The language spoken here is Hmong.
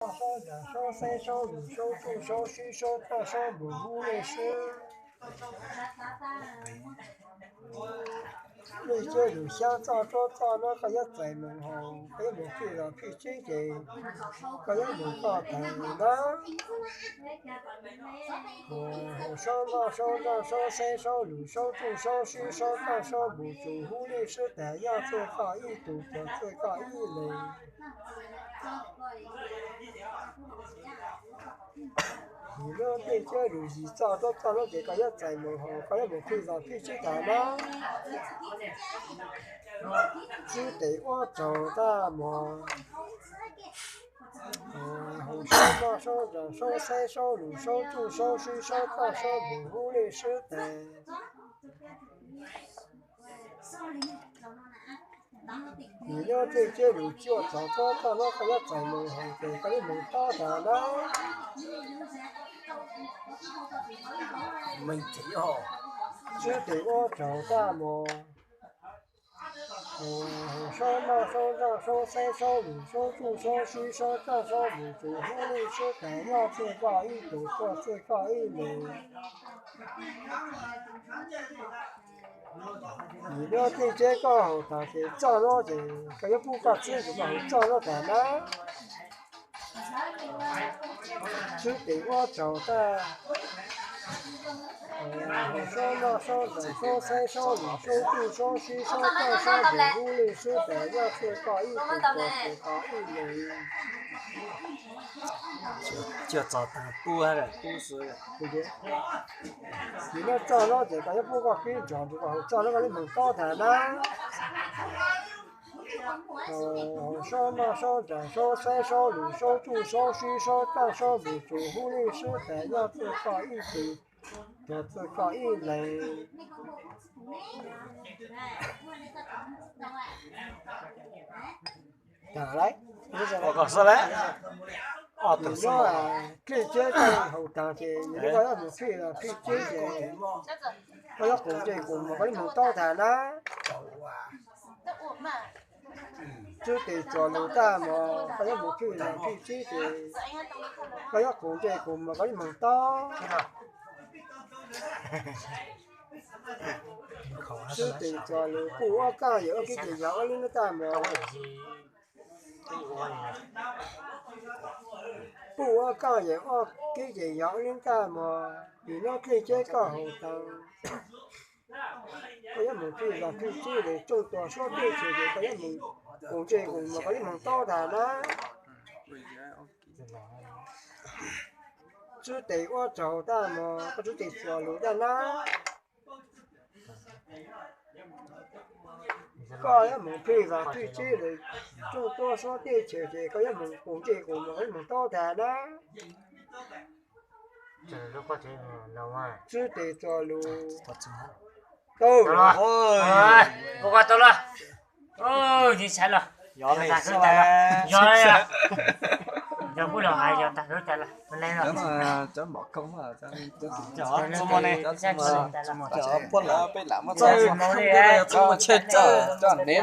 Saub nraam saub xeeb saub lus saub tsuj saub swb saub tag saub npus hub lej swb. Lej cuab lus xyaab txoj tsob txoj nab koj yuav txais moog haus, koj yuav moog phij los phij tsib ces koj yuav moog toj taag nab. Haus saub noj saub nraam saub xeeb saub lus saub tsuj saub swb saub tag saub npus tsuj hub lej swb taag yaj txwj koj ib tug tuag txwj koj ib leeg. Yim nub tej cuab lus yim txoj tsob txoj nab ces koj yuav txais moog haus, koj yuav moog phij los phij tsib taag nab. Tsib tes uab tsaug tag mog. Haus saub noj saub nraam saub xeeb saub lus saub tsuj saub swb saub tag saub npus hub lej swb taag. Yim nub tej cuab lus cuaj txoj tsob txoj nab koj yuav txais moog haus ces koj yuav moog tob taag nab. Tsib tes uab tsaug tag mog. Haus saub noj saub nraam saub xeeb saub lus saub tsuj saub swb saub tag saub npus tsuj hub lej swb taag yaj txwj koj ib tug tuag txwj koj ib leeg. Yim nub tej cuab koj haus taag ces txoj nab ces koj yuav pub koj txwb ces koj haus txoj nab taag nab. Tsib tes uab tsaug tag. Haus saub noj saub nraam saub xeeb saub lus saub tsuj saub swb saub tag saub npus hub lej swb taag yaj txwj koj ib tug tuag txwj koj ib leeg. Cuaj txoj taag pub pub xwb. Yim nub txoj nab ces koj yuav pub koj kib ntsoov ces koj haus txoj nab koj yuav moog tob taag nab. Haus saub noj saub nraam saub xeeb saub lus saub tsuj saub swb saub tag saub npus tsuj hub lej swb taag yaj txwj koj ib tug tuag txwj koj ib leeg. Taag lawm. Yim nub tej cuab koj haus taag ces yim nub koj yuav moog phij los phij tsib ces koj yuav qus ntsej qus muag koj yuav moog tob taag nab. Tsib tes txuas lus tag mog koj yuav moog phij los phij tsib ces koj yuav qus ntsej qus muag koj yuav moog tob. Tsib tes txuas lus kuj uab kaaj yawm ob kib ces yog ob lub nub tag mog. Kuj uab kaaj yawm ob kib ces yog ob lub nub tag mog. Yim nub tej cuab koj haus taag koj yuav moog phij los phij tsib lawm tsooj tuag suab teb chaws ces koj yuav moog qus ntsej qus muag koj yuav moog tob taag nab. Tsib tes uab tsaug tag mog koj tsib tes txuas lus tag nab. Koj yuav moog phij los phij tsib lawm tsooj tuab suab teb chaws ces koj yuav moog qus ntsej qus muag koj yuav moog tob taag nab. Tsib tes txuas lus tau. Tau los. Cov poj lawv peb lam muab txoj txoj nev